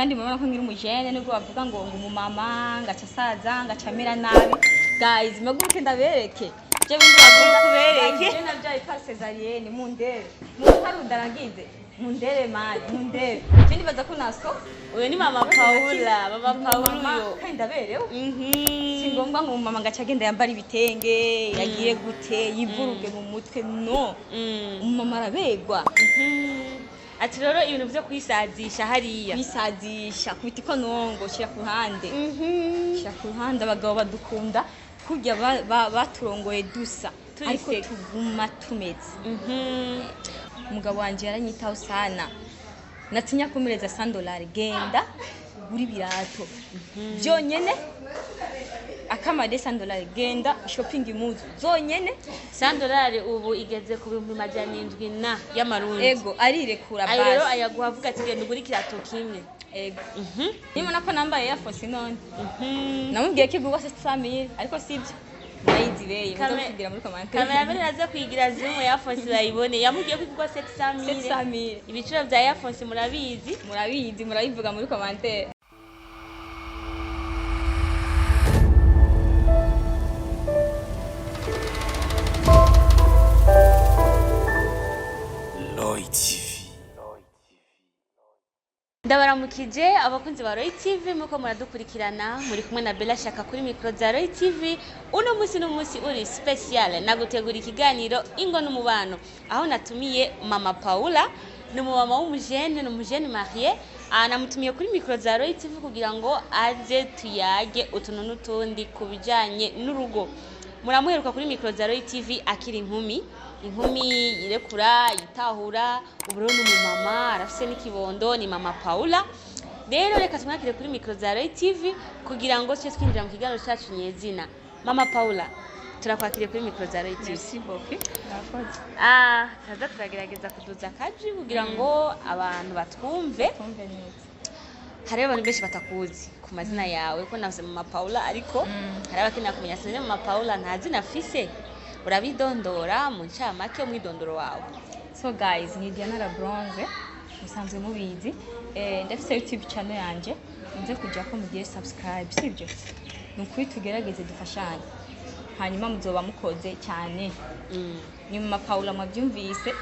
Kandi murabona ko nkiri umujene, nubwo bavuga ngo umumama ngaca asaza, ngaca amera nabi. Guys, maguruke ndabereke. Je bindi bavuga Kubereke. Guys, je navyaye par césarienne, mundebe. Mutarunda nagize. Mundebe man, mundebe. Je ndibaza ko naso Uyu ni mama Paula, mama Paula uyo. Kandi ndaberewe. Si ngombwa ngo umumama ngaca agenda yambara ibitenge, yagire gute, yivuruge mu mutwe, no. Umumama arabegwa. Ati rero ibintu vyo kwisazisha hariya. Kwisazisha, kubita ikonongo, shira ku ruhande. Shira ku ruhande, abagabo badukunda kurya baturongoye dusa. Turi Ariko sexy. tuguma tumeze. Umugabo wanje yaranyitaho sana. Natinya kumereza $100, genda ugure ibirato. Byonyene akamade $100, genda shopping impuzu zonyene. $100 ubu igeze ku 700,000 na y'amarundi. Ego, arirekura. Ayo rero Basi. ayaguha avuga ati genda ugure ikirato kimwe. Ego. Nimba ko nambaye Air Force none. Namubwiye ko igurwa 700,000, ariko sibyo. Murayizi beye, muze kutubwira muri commentaire. Kamera naza kwigira zoom ya Force bayibone. Yamubwiye ko igurwa 700,000. 700,000. Ibiciro vya Air Force murabizi. Murabizi, murabivuga muri commentaire. Lloyd TV. Ndabaramukije abakunzi ba Roy TV, muko muradukurikirana, muri kumwe na Bella Shaka kuri micro za Roy TV. Uno musi n'umunsi uri special, nagutegura ikiganiro Ingo n'Umubano, aho natumiye mama Paula, ni umumama w'umujene, ni umujene marié. Namutumiye kuri micro za Roy TV kugira ngo aze tuyage utuntu n'utundi ku bijanye n'urugo. Muramuheruka kuri micro za Roy TV akiri inkumi, inkumi yirekura, yitahura. Ubu rero ni umumama, arafise n'ikibondo, ni mama Paula. Rero reka tumwakire kuri micro za Roy TV kugira ngo tujye twinjira mu kiganiro cacu nyezina. Mama Paula, turakwakiriye kuri micro za Roy TV. Merci beaucoup. Murakoze. Turaza turagerageza kuduza akajwi kugira ngo abantu batwumve. Twumve neza. Hariho abantu benshi batakuzi ku mazina yawe, ko navuze mama Paula, ariko hari abakenera kumenya sinzi mama Paula nta zina afise. Urabidondora mu ncamake, umwidondoro wawe. So guys, ni Diana La Bronze, musanzwe mubizi. Ndafise YouTube channel yanje, muze kuja ko mugire subscribe, sibyo? Ni ukuri tugerageze dufashanye. Hanyuma muzoba mukoze cyane. Ni mama Paula mwabyumvise.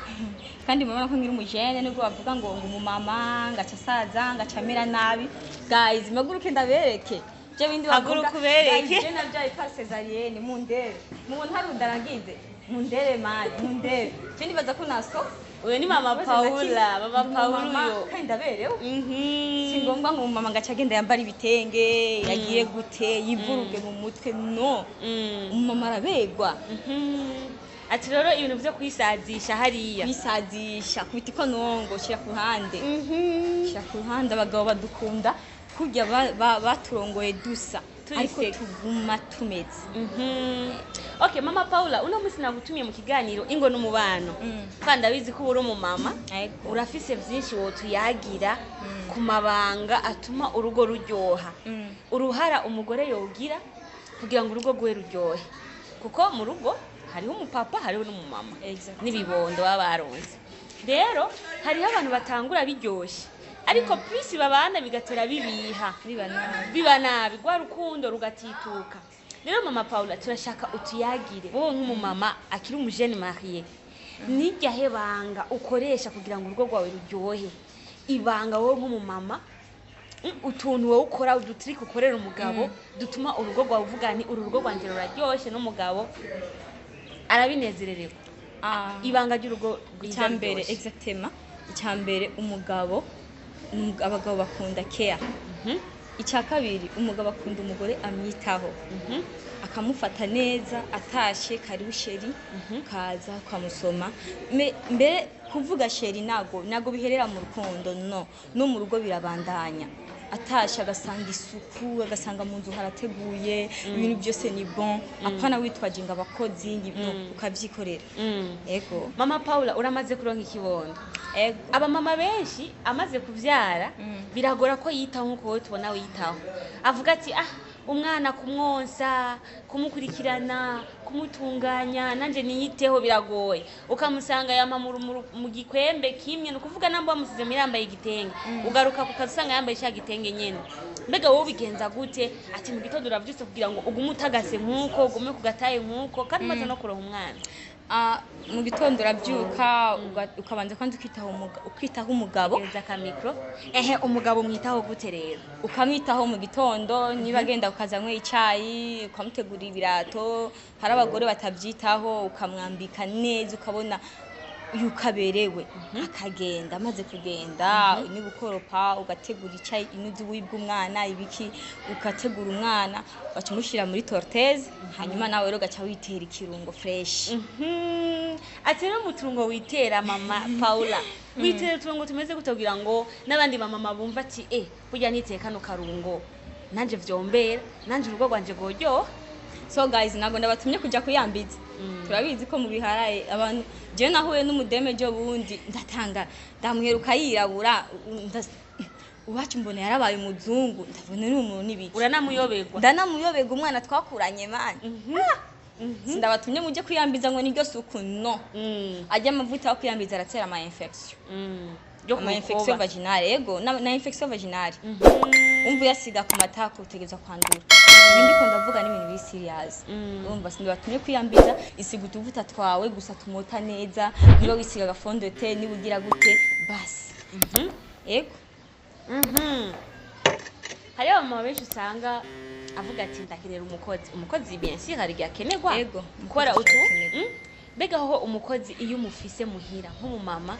Kandi murabona ko nkiri umujene, nubwo bavuga ngo umumama ngaca asaza, ngaca amera nabi. Guys, maguruke ndabereke. Je bindi bavuga. Haguruka ubereke. Guys, je navyaye par césarienne, mundebe. Mubona harunda nagize. Mundebe man, mundebe. Je ndibaza ko naso Uyu ni mama Paula, mama Paula uyo. Kandi ndaberewe. Si ngombwa ngo umumama ngaca agenda yambara ibitenge, yagire gute, yivuruge mu mutwe, no. Umumama arabegwa. Ati rero ibintu vyo kwisazisha hariya. Kwisazisha, kubita ikonongo, shira ku ruhande. Shira ku ruhande, abagabo badukunda kurya baturongoye dusa. Turi Ariko sexy. tuguma tumeze. Okay, mama Paula, uno musi nagutumiye mu kiganiro Ingo n'Umubano. Kandi ndabizi ko uri umumama. Ego. Urafise vyinshi wotuyagira ku mabanga atuma urugo ruryoha. Uruhara umugore yogira kugira ngo urugo rwe ruryohe. Kuko mu rugo hariho umupapa, hariho n'umumama. N'ibibondo baba baronse. Rero hariho abantu batangura biryoshe, ariko plus babana bigatera bibiha. Biba nabi. Biba nabi, rwa rukundo rugatituka. Rero mama Paula, turashaka utuyagire wowe nk'umumama akiri umujene marié, niryahe banga ukoresha kugira ngo urugo rwawe ruryohe? Ibanga wowe nk'umumama, utuntu wowe ukora, udutrike ukorera umugabo dutuma urugo rwawe uvuga ni uru rugo rwanjye ruraryoshye n'umugabo arabinezerererwa. Ibanga ry'urugo rwiza Icyambere, ruryoshye. exactement, icyambere umugabo, abagabo bakunda care. Icya kabiri, umugabo akunda umugore amwitaho. Akamufata neza, atashe karibu chéri, kaza ukamusoma. Mbere kuvuga chéri nago biherera mu rukundo, no mu rugo birabandanya. Atashe agasanga isuku, agasanga mu nzu harateguye, ibintu byose ni bon, apana witwaje ngo abakozi no, ukavyikorera. Ego. Mama Paula, uramaze kuronka ikibondo. Ego. Abamama benshi amaze kuvyara biragora ko yitaho nkuko wowe tubona witaho, avuga ati ah Umwana kumwonsa, kumukurikirana, kumutunganya, nanje niyiteho biragoye. Ukamusanga yama mu gikwembe kimwe, ni ukuvuga namba wamusize muhira yambaye igitenge, ugaruka ku kazi usanga yambaye cya gitenge nyene. Mbega wowe ubigenza gute? Ati mu gitondo uravyutse kugira ngo ugume utagase nk'uko, ugume ku gataye nk'uko, kandi umaze no kuronka umwana. Ah, mu gitondo urabyuka, ukabanza kandi ukitaho umugabo. Gereza aka micro. Ehe, umugabo mwitaho gute rero? Ukamwitaho mu gitondo, niba agenda ukazanywa icyayi, ukamutegurira ibirato. Hari abagore batabyitaho. Ukamwambika neza, ukabona yuko aberewe, akagenda. Amaze kugenda, niba ukoropa, ugategura icyayi, inuzi wibwa umwana ibiki, ugategura umwana, baca umushyira muri torteze, hanyuma nawe rero ugaca witera ikirungo fresh. Ati rero mu turungo witera, mama Paula, witera uturungo tumeze gute kugira ngo n'abandi bamama bumva ati burya niteye kano karungo nanje vyombera, nanje urugo rwanje rworyoha? So guys, ntabwo ndabatumye kujya kuyambiza. Turabizi ko mu biharaye abantu. Jewe nahuye n'umudeme jo bundi, ndatanga ndamuheruka yirabura, uwacu mbona yarabaye umuzungu, ndabona ni umuntu n'ibiki. Uranamuyoberwa. Ndanamuyoberwa, umwana twakuranye mani. Sindabatumye mujye kuyambiza ngo niryo suku, no. Ajya amavuta yo kuyambiza aratera ama infection. Yo Ama infection kurukoba. vaginale, ego, na infection vaginale. Umva, uyasiga ku matako utegerezwa kwandura. Ibi ndiko ndavuga ni ibintu biri serious. Urumva, sindabatumye kwiyambiza. Isiga utuvuta twawe gusa tumota neza, niba wisiga aga fond de teint, niba ugira gute, basi, ego. Hariho abamama benshi usanga avuga ati ndakenera umukozi. Umukozi bien sûr hari igihe akenerwa. Ego, gukora umukozi utu arakenerwa. Mbega aho umukozi iyo umufise muhira, nk'umumama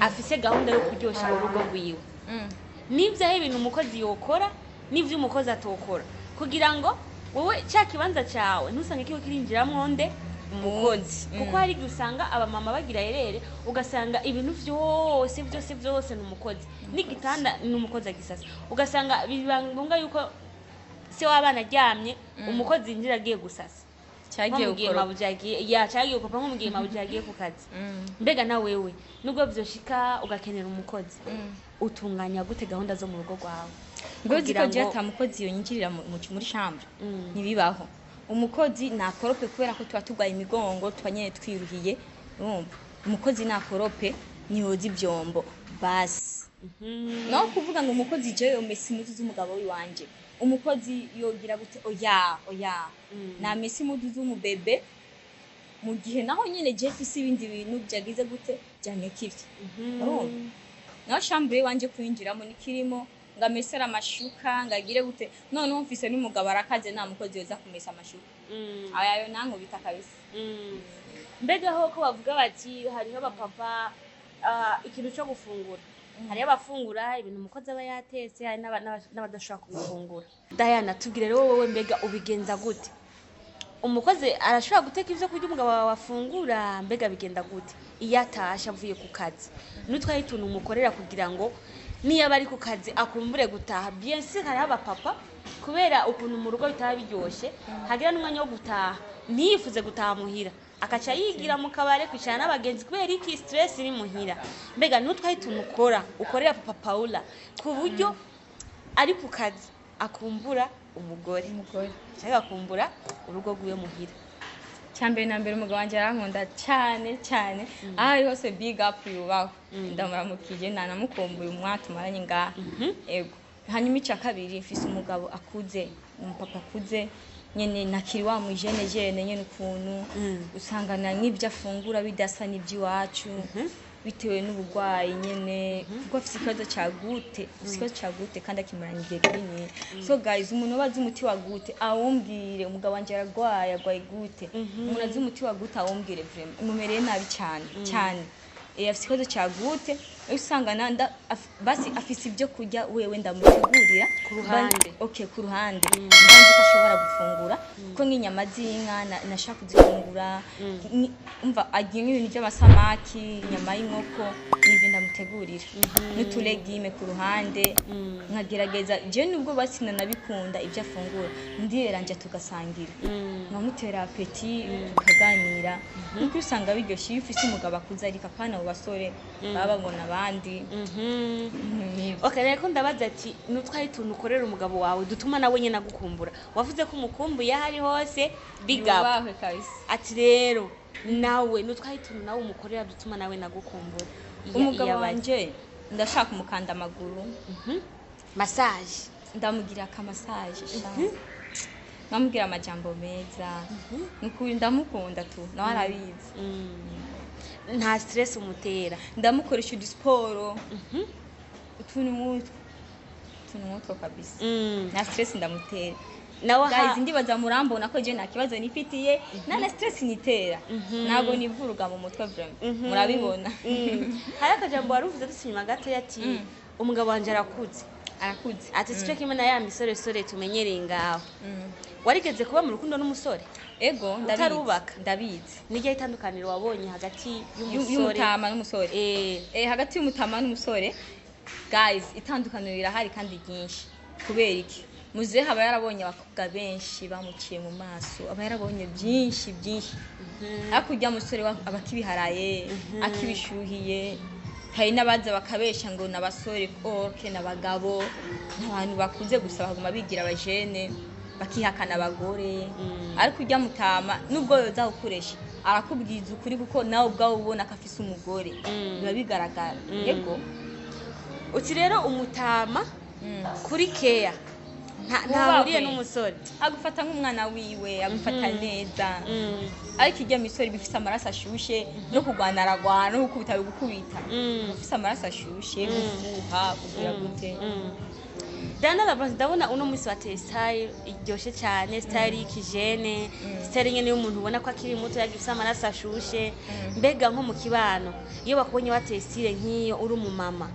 afise gahunda yo kuryosha urugo rwiwe, nivyo aho ibintu umukozi yokora n'ivyo umukozi atokora, kugira ngo wowe cya kibanza cyawe ntusange kiba kirinjiramwo nde? Umukozi. Kuko hari igihe usanga abamama bagira erere, ugasanga ibintu vyose vyose vyose ni umukozi, n'igitanda ni umukozi agisasa, ugasanga biba ngombwa yuko se w'abana aryamye, umukozi yinjira agiye gusasa, cyagiye nko mu gihe gukoropa. Mabuja yagiye, ya cyagiye gukoropa, nko mu gihe mabuja yagiye ku kazi. Mbega na wewe nubwo vyoshika ugakenera umukozi, utunganya gute gahunda zo mu rugo rwawe? Ngo uzi Kugira ko jewe ngo- ata mukozi yonyinjirira muri chambre. Ntibibaho. Umukozi nakorope, kubera ko tuba turwaye imigongo, tuba nyene twiruhiye. Urumva, umukozi nakorope, niyoza ivyombo, basi. No kuvuga ngo umukozi jewe yomesa impuzu z'umugabo wiwanje, umukozi yogira gute, oya, oya. Namesa impuzu z'umubebe mu gihe naho nyene je mfise ibindi bintu vyagize gute, vyanyukivye. Urumva, naho chambre iwanje kwinjiramo nikirimo ngo amesere amashuka, ngo agire gute. Noneho mfise n'umugabo arakaze, nta mukozi yoza kumesa amashuka. Ayo nankubita kabisa. Mbega ho ko bavuga bati hariho abapapa, ikintu cyo gufungura, hariho abafungura ibintu umukozi aba yatetse, hari n'abadashobora kubifungura. Diana, tubwire rero wowe, mbega ubigenza gute? Umukozi arashobora guteka ivyo kurya umugabo wawe afungura? Mbega bigenda gute iyo atashe avuye ku kazi? N'utwaye utuntu umukorera kugira ngo niyo aba ari ku kazi akumbure gutaha. Bien sûr hariho abapapa, kubera ukuntu mu rugo bitaba biryoshe, hagira n'umwanya wo gutaha ntiyifuze gutaha muhira, akaca yigira mu kabare kwicara n'abagenzi. Kubera iki? Stress iri muhira. Mbega n'utwaye utuntu ukora, ukorera papa Paula, ku buryo ari ku kazi akumbura umugore, Umugore. cyangwa akumbura urugo rwiwe muhira? Cyambere na mbere, umugabo wanjye arankunda cyane cyane. Aho ari hose, big up, yubahwe, ndamuramukije, nanamukumbuye umwaka tumaranye ngaha. Ego. Hanyuma icya kabiri, mfise umugabo akuze, umupapa akuze nyene, nakiri wa mujene jene nyene ukuntu usangana nk'ibyo afungura bidasa n'iby'iwacu, bitewe n'uburwayi nyene, kuko afise ikibazo ca goutte, afise ikibazo ca goutte kandi akimaranye igihe kinini. So guys, umuntu aba azi umuti wa goutte awumbwire. Umugabo wanje aragwaye, agwaye goutte. Umuntu azi umuti wa goutte awumbwire, vraiment mumereye nabi cyane cyane. Afise ikibazo ca goutte, usanga nanda basi afise ibyo kurya wewe ndamutegurira. Ku ruhande. Okay, ku ruhande ndanzi ko ashobora gufungura, kuko nk'inyama z'inka nashaka kuzifungura. Umva, arya nk'ibintu by'amasamaki, inyama y'inkoko. Nivyo ndamutegurira n'utu légumes ku ruhande, nkagerageza je nubwo basina nabikunda ibyo afungura, ndiyeranja tugasangira, nkamutera appétit, tukaganira. Nuko usanga biryoshye iyo ufise umugabo akuze, ariko apana abo basore baba babona abandi. Nivyo. Okay, rero ndabaza ati nutwaye utuntu ukorera umugabo wawe dutuma nawe nyine agukumbura. Wavuze ko umukumbuye aho ari hose, big up. Yubahwe kabisa. Ati rero nawe nutwaye utuntu nawe umukorera dutuma nawe nagukumbura? Umugabo Iyabaze. wanje ndashaka umukanda amaguru. Massage. Ndamugira aka massage sha, nkamubwira amajambo meza. Nukuri ndamukunda tu, nawe arabizi. Nta stress umutera? Ndamukoresha udusiporo, utuntu nk'utwo, utuntu nk'utwo kabisa. Nta stress ndamutera. Nawe Guys, ndibaza murambona ko je nta kibazo nifitiye, nta na stress nitera, ntabwo nivuruga mu mutwe vraiment, murabibona. Hari akajambo wari uvuze dusa inyuma gatoya ati umugabo wanje arakuze. Arakuze. Ati sico kimwe na ya misoresore tumenyereye ngaho. Warigeze kuba mu rukundo n'umusore? Ego, ndabizi. Utarubaka? Ndabizi. Niryo itandukaniro wabonye hagati y'umusore Y'umutama n'umusore? Eh. Hagati y'umutama n'umusore, guys, itandukaniro rirahari kandi ryinshi. Kubera iki? Muzehe aba yarabonye abakobwa benshi bamuciye mu maso, aba yarabonye byinshi byinshi. Ariko urya musore aba akibiharaye, akibishuhiye. Hari n'abaza bakabesha ngo ni abasore, orke n'abagabo, n'abantu bakuze gusa baguma bigira abajene, bakihakana abagore. Ariko urya mutama, nubwo yoza gukoresha, arakubwiza ukuri, kuko nawe ubwawe ubona ko afise umugore, biba bigaragara. Yego. Uti rero umutama kuri keya Wubahwe. ntahuriye n'umusore. Agufata nk'umwana wiwe, agufata neza. Ariko irya misore bifise amaraso ashushe, no kurwana aragwana, no gukubita bigukubita. Ufise amaraso ashushe, gufuha, kugira gute. Diana Labrance, ndabona uno munsi wateye style iryoshe cyane, style y'ikijene, style nyene y'umuntu ubona ko akiri muto, yagifise amaraso ashushe. Mbega nko mu kibano, iyo bakubonye wateye style nk'iyo uri umumama,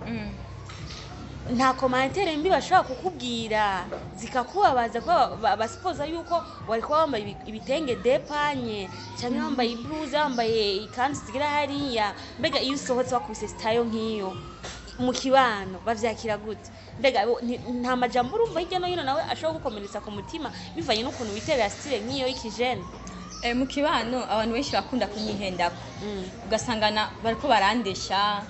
nta commentaire mbi bashobora kukubwira zikakubabaza, kuba basipoza yuko wari kuba wambaye ibitenge depanye, cyangwa wambaye ibluze, wambaye ikanzu zigira hariya? Mbega iyo usohotse wakubise style nk'iyo mu kibano, bavyakira gute? Mbega nta majambo urumva hirya no hino nawe ashobora gukomeretsa ku mutima bivanye n'ukuntu witerera style nk'iyo y'ikijene? Mu kibano abantu benshi bakunda kunyihendako, ugasanga bariko barandesha,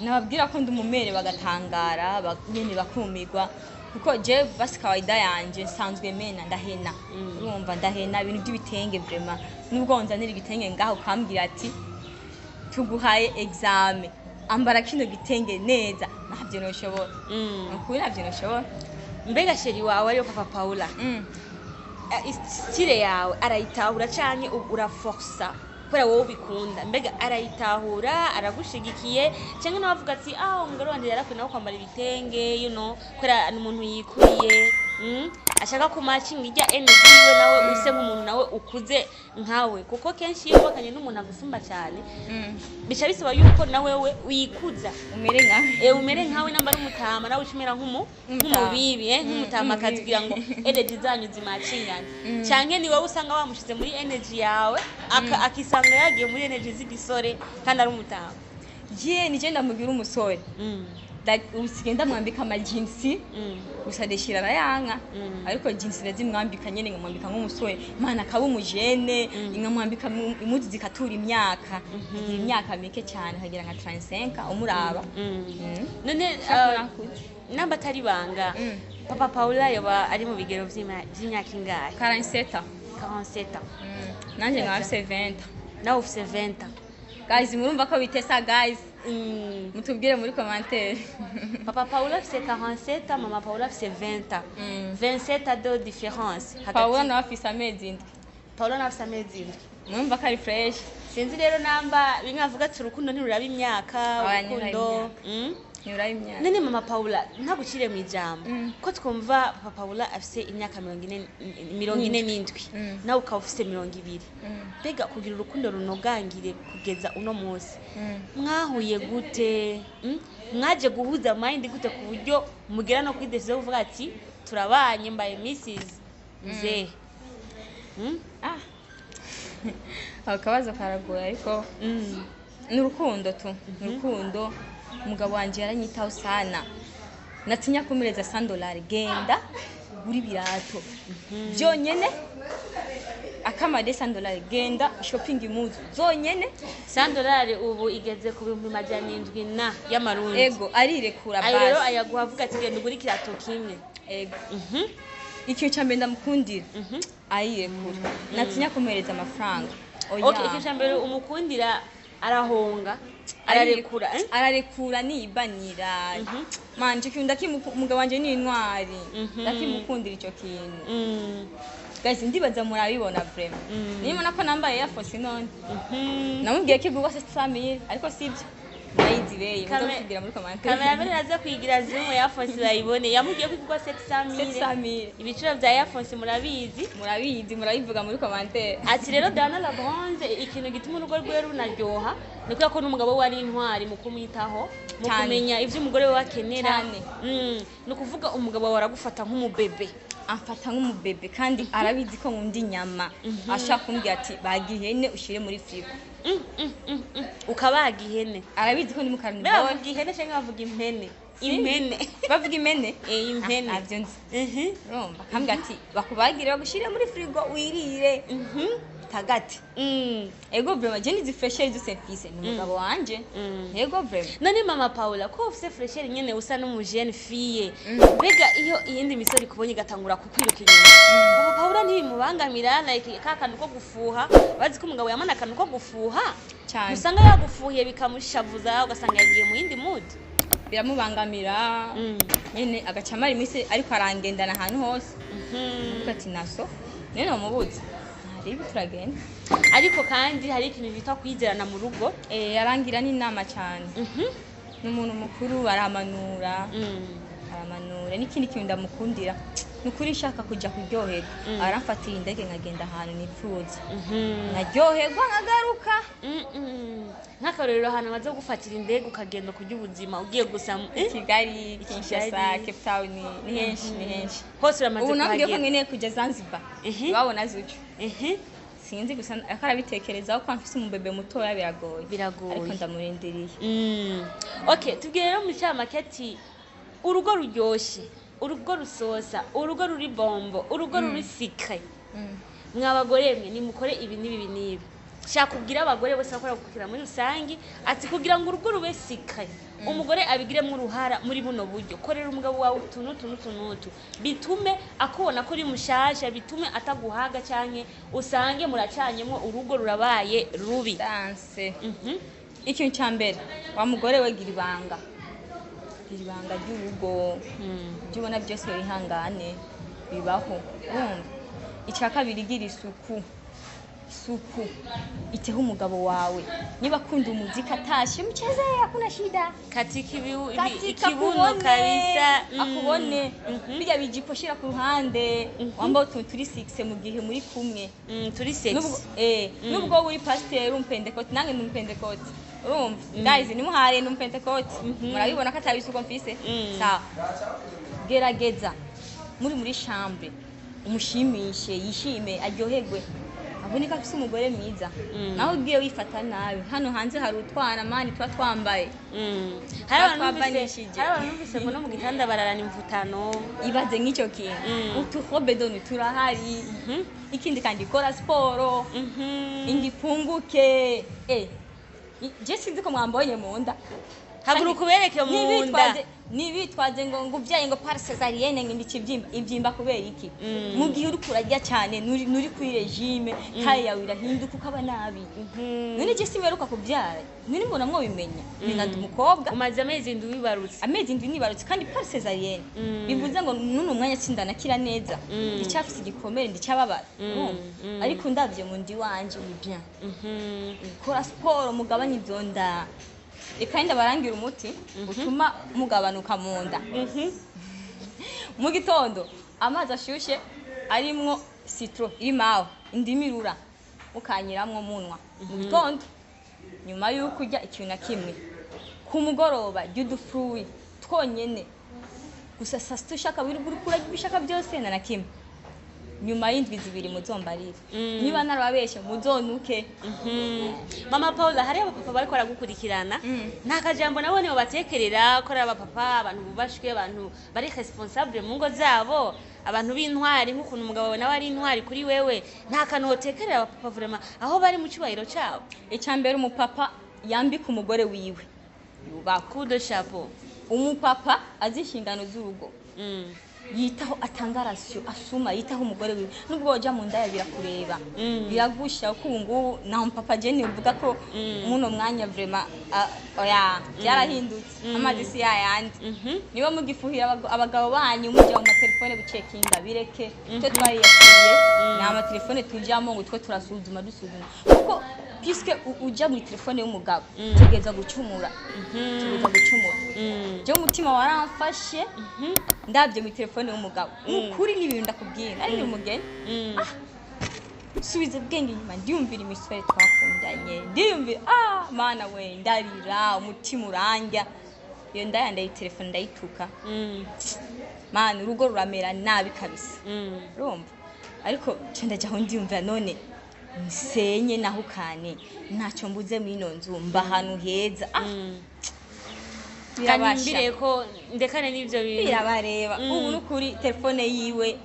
nababwira ko ndi umumere bagatangara, nyene bakumirwa, kuko je basi kawaida yanje nsanzwe mena, ndahena. Urumva, ndahena ibintu by'ibitenge vraiment. Nubwo nzanira igitenge ngaho ukambwira ati tuguhaye examen, ambara kino gitenge neza, ntabyo noshobora. Ukuri ntabyo noshobora. Mbega chéri wawe ariyo papa Paula, style yawe arayitahura canke uraforsa kubera wowe ubikunda? Mbega arayitahura, aragushigikiye, canke nawe avuga ati ah, umugore wanje yarakwiye nawe kwambara ibitenge, kubera ni umuntu yikuriye, ashaka kumacinga irya energy yiwe nawe use nk'umuntu nawe ukuze nkawe? Kuko kenshi iyo wubakanye n'umuntu agusumba cyane, bica bisaba yuko nawe we wikuza. Umere nkawe. Umere nkawe, namba ari umutama nawe ucumera Umutama. nk'umubibi, nk'umutamakazi, kugira ngo energy zanyu zimacingane. Canke ni wowe usanga wamushize muri energy yawe, akisanga yagiye muri energy z'igisore kandi ari umutama? Je nije ndamugira umusore. Usigaye ndamwambika amajinsi, gusa ndeshira arayanka. Ariko jinsi ndazimwambika nyene, nkamwambika nk'umusore, mana akaba umujene, nkamwambika impuzu zikatura imyaka, agira imyaka mike cyane, akagira nka 35 umuraba. None Shaka nakuze. namba atari banga, papa Paula yoba ari mu bigero vy'imyaka ingahe? 47. 47 ans. Nanje nkaba mfise 20. Nawe ufise 20 ans. Guys, murumva ko bitesa guys. Mutubwire muri commentaire. Papa Paula afise 47 ans, mama Paula afise 20 ans. 27 ans de différence hagati. Paula nawe afise amezi 7. Paula nawe afise amezi 7. Murumva ko ari fresh. Sinzi rero namba bimwe bavuga ati urukundo ntiruraba imyaka. Oya, urukundo ntiruraba. Ntiruraba imyaka. None mama Paula, ntagucire mu ijambo, ko twumva papa Paula afise imyaka 47, nawe ukaba ufise 20, mbega kugira urukundo runogangire kugeza uno munsi, mwahuye gute? Mwaje guhuza mind gute ku buryo mugera no kuri décision yo kuvuga ati turabanye, mbaye Mrs Mzehe? Ah, ako kabazo karagoye ariko. Ni urukundo tu, ni urukundo. Umugabo wanje yaranyitaho sana, natinya kumereza $100, genda ugura ibirato byonyene, akamade $100, genda shopping impuzu zonyene. $100 ubu igeze ku 700,000 na y'amarundi. Ego, arirekura. Ayo rero basi. Ayaguha avuga ati genda ugure ikirato kimwe. Ego. Ikintu cya mbere ndamukundira, arirekura, natinya kumuhereza amafaranga, oya. Okay, ikintu cya mbere umukundira, arahonga, ararekura, eh? Ararekura, nibanira manje ikintu umugabo wanje ni intwari. Ndakimukundira icyo kintu. Guys, ndibaza murabibona vraiment. Niba ko nambaye Air Force none namubwiye ko igurwa 700,000, ariko sibyo, murayizi beye muze kutubwira muri commentaire. Cameraman aza kwigira zoom ya Force bayibone. Yamubwiye ko igurwa 700,000. 700,000. Ibiciro bya Air Force murabizi. Murabizi, murabivuga muri commentaire. Ati rero Diana La Bronze, ikintu gituma urugo rwe runaryoha ni kubera ko n'umugabo we ari intwari mu kumwitaho, mu Cyane. kumenya ibyo umugore we akenera. Cyane. Ni ukuvuga umugabo wawe aragufata nk'umubebe. Amfata nk'umubebe, kandi arabizi ko nkunda inyama. Ashaka kumbwira ati baga ihene ushyire muri firigo. Ukabaga ihene. Arabizi ko ndi mu Mbe carnivore. bavuga ihene cyangwa bavuga impene? Impene. Bavuga impene. Eh, impene. Ah, ntabyo nzi. Urumva, akambwira ati bakubagire bagushyire muri firigo wirire tagati. Ego, vraiment, je nizi fraîcheur zose mfise ni umugabo wanje. Ego, vraiment. None mama Paula, ko ufise fraîcheur nyene, usa n'umujene fille, mbega iyo iyindi misore ikubonye igatangura kukwiruka inyuma, mama Paula ntibimubangamira? Like ka kantu ko gufuha, bazi ko umugabo yamana akantu ko gufuha. Cyane. Usanga yagufuhiye bikamushavuza, ugasanga yagiye mu yindi mood. Biramubangamira nyene, agaca amara iminsi ariko arangendana ahantu hose. Avuga ati naso none nomubuza, ntaribi turagenda. Ariko kandi hari ikintu bita kwizerana mu rugo. Eh, arangira n'inama cyane. Ni umuntu mukuru, aramanura. Aramanura. N'ikindi kintu ndamukundira, ni ukuri, nshaka kujya kuryoherwa, aramfatira indege nkagenda ahantu nipfuza, nkaryoherwa nkagaruka. Nk'akarorero, ahantu baza gufatira indege ukagenda kurya ubuzima ugiye gusa, eh? Kigali, Kinshasa, Kigali. Cape Town, ni henshi, ni henshi. Hose uramaze Ubu nambwiye ko kuhagera. nkeneye kujya Zanzibar. Babona Zucu. Sinzi gusa, ariko arabitekerezaho ko mfise umubebe mutoya, biragoye. Biragoye. Ariko ndamurindiriye. Okay, tubwire rero mu cyamake ati urugo ruryoshe, urugo rusosa, urugo ruri bombo, urugo ruri sucré, mwa bagore mwe nimukore ibi n'ibi n'ibi. Shaka kubwira abagore bose bakora gukira muri rusange ati kugira ngo urugo rube sucré, umugore abigiremo uruhara muri buno buryo: korera umugabo wawe utu n'utu n'utu n'utu, bitume akubona ko uri mushasha, bitume ataguhaga canke usange muracanyemo, urugo rurabaye rubi. Danse. Ikintu cya mbere, wa mugore we, gira ibanga, gira ibanga ry'urugo. Ibyo ubona byose wihangane, bibaho, urumva. Icya kabiri, gira isuku, isuku iteho umugabo wawe. Niba akunda umuziki, atashye mucheze, hakuna shida. Katika Katika ikibuno akubone, kabisa. Akubone. Birya bijipo shira ku ruhande, wambaye utuntu turi sexy mu gihe muri kumwe. Turi sexy. Nubwo nubwo wowe uri pasiteri, umpentekoti, nange ndi umpentekoti, urumva. Guys, nimuhare, ndi umpentekoti, murabibona ko atabisuko mfise. Sawa, gerageza muri chambre umushimishe, yishime, aryoherwe, abone ko afise umugore mwiza. Naho ugiye wifata nabi, hano hanze hari utwana mani tuba twambaye. Hari abantu numvise Twabanishije. Hari abantu numvise ngo no mu gitanda bararana imvutano. Ibaze nk'icyo kintu. Uturobe doni turahari. Ikindi kandi, kora siporo, inda ipunguke. Je sinzi ko mwambonye mu nda. Haguruka ubereke mu nda. Nibitwaze ngo uvyaye ngo par césarienne, ngo ikibyimba ibyimba kubera iki? Mu gihe uri kurarya cyane, nuri kuri régime, taille yawe irahinduka, ukaba nabi. None je simeruka kubyara, none mbona mwobimenya ni nka ndi umukobwa. Umaze amezi 7 wibarutse. Amezi 7 nibarutse, kandi par césarienne. Bivuze ngo nuno mwanya sindanakira neza, ndicyafise igikomere, ndicyababara, urumva? Ariko ndavye mu ndi wanje ni bien. Kora siporo, mugabanye izo nda. Reka ndabarangira umuti utuma mugabanuka mu nda. Mu gitondo, amazi ashushe arimwo citron, irimo aho indimu irura, mukanyiramwo munwa mu gitondo nyuma y'uko urya ikintu na kimwe. Ku mugoroba jya udufruits twonyene gusa. Saa sita ushaka wirirwa uriko urarya ibyo ushaka byose, na kimwe. Nyuma y'indwi 2 muzombarire. Niba narababeshe, muzonuke. Mama Paula, hariyo abapapa bariko baragukurikirana, nta kajambo nabo batekerera ko ari abapapa, abantu bubashwe, abantu bari responsable mu ngo zabo, abantu b'intwari, nk'ukuntu umugabo wawe nawe ari intwari kuri wewe. Nta kantu wotekerera abapapa vraiment aho bari mu cyubahiro cyabo? Icya mbere, umupapa yambika umugore wiwe yubakwa. Coup de chapeau. Umupapa azi inshingano z'urugo, yitaho, atanga ration, asuma, yitaho umugore wiwe, nubwo wajya mu ndaya birakureba, biragusha, kuko ubu ngubu nta mupapa jeni uvuga ko muno mwanya vraiment, oya, byarahindutse, amazi si yayandi. Niba mugifuhira abagabo banyu, mujya mu matelefone gucekinga, bireke. Twe twariyakiriye, ni amatelefone tujyamo ngo twe turasuzuma, dusuzuma, kuko puisque ujya muri telefone y'umugabo, tegereza gucumura, tegereza gucumura. Jewe umutima waramfashe ndabye muri telefone y'umugabo. Nukuri ni ibintu ndakubwira, ari umugeni. Subiza ubwenge inyuma, ndiyumvira imisore twakundanye, ndiyumvira, ah mana we, ndarira, umutima urandya. Iyo ndaya ndayitelefone, ndayituka. Mana, urugo ruramera nabi kabisa. Urumva, ariko nca ndajyaho ndiyumvira, none nsenye nahukane, ntacyo mbuze muri ino nzu, mba ahantu heza, ah. Birabasha. Kanimbire ko ndekane n'ivyo bintu. Birabareba. Ubu nukuri telefone yiwe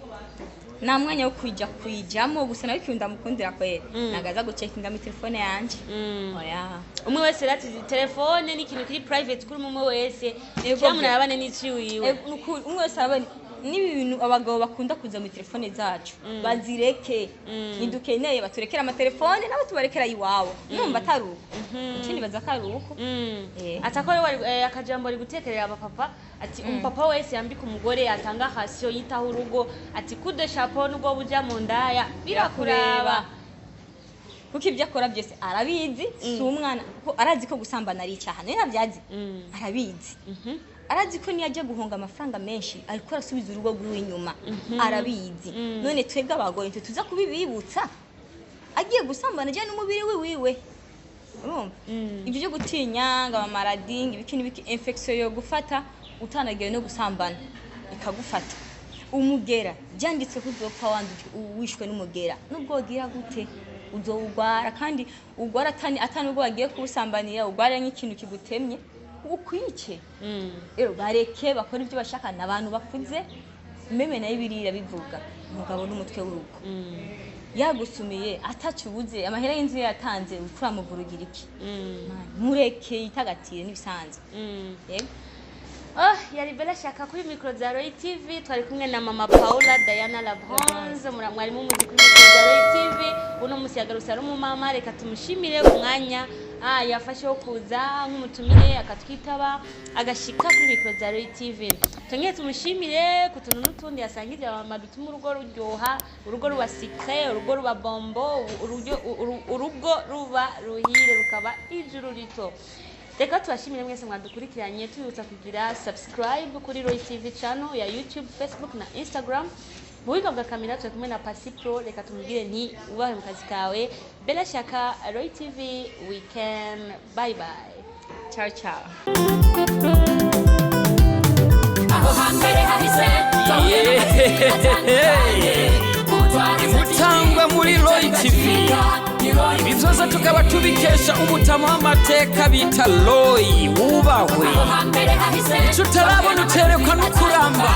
nta mwanya wo kujya kuyijyamo, gusa nawe ikintu ndamukundira kwera, ntabwo aza gucekinga muri telefone yanjye. Oya. Umwe wese rero ati telefone ni ikintu kiri private kuri umwe wese. Yego. Cyangwa umuntu arabane n'iciwiwe. Nukuri umwe wese arabona n'ibi bintu abagabo bakunda kuza muri telefone zacu, bazireke. Ntidukeneye, baturekere amatelefone, nabo tubarekera iwabo. Numva atari uko, ikindi baza ko ari uko. Atako rero akajambo ari gutekerera abapapa, ati umupapa wese yambika umugore, atanga ration, yitaho urugo, ati coup de chapeau, nubwo buja mu ndaya birakuraba. Kuko ibyo akora byose arabizi, si umwana, kuko arazi ko gusambana ari icyaha, nawe ntabyazi. Arabizi. Arazi ko niyo ajya guhonga amafaranga menshi, ariko arasubiza urugo rw'iwe inyuma, arabizi. None twebwe abagore ntitwe tuza kubibibutsa? Agiye gusambana ajyana n'umubiri we wiwe, urumva? Ibyo byo gutinya ngo amamaladies, ngo ibiki n'ibiki, infection yo gufata utanagiye no gusambana ikagufata, umugera byanditse ko uzopfa wandujwe, wishwe n'umugera, nubwo wogira gute uzowugwara, kandi ugwara atani ubwo wagiye kuwusambanira, ugwara nk'ikintu kigutemye ukwice. Rero bareke bakora ibyo bashaka, ni abantu bakuze. Même nayo biriya bivuga umugabo n'umutwe w'urugo. Yagusumiye atacubuze amahera y'inzu yatanze, uriko uramuvurugira iki? Mureke yitagatire, n'ibisanzwe. Yego. Oh, yari Bella Shaka kuri micro za Roy TV, twari kumwe na Mama Paula Diana Labronze, mwari mumuzi kuri micro za Roy TV. Uno musi yagarutse ari umumama, reka tumushimire ku mwanya yafashe wo kuza nk'umutumire, akatwitaba, agashika kuri micro za Roy TV. Tongere tumushimire ku tuntu n'utundi yasangije abamama dutuma urugo ruryoha, urugo ruba sucré, urugo ruba bombo, urugo ruba ruhire, rukaba ijuru rito. Reka tubashimire mwese mwadukurikiranye, tubibutsa kugira subscribe kuri Roy TV channel ya YouTube, Facebook na Instagram. Mu buhinga bwa kamera turi kumwe na Pasi Pro, reka tumubwire nti ubahe mu kazi kawe. Bella Shaka, Roy TV, weekend, bye bye. Ciao ciao. Aho hambere hahise. Imutangwa muri Roy TV, ibi byose tukaba tubikesha umutama w'amateka bita Roy, wubahwe. Hambere hahise. Icyo utarabona uterekwa no kuramba.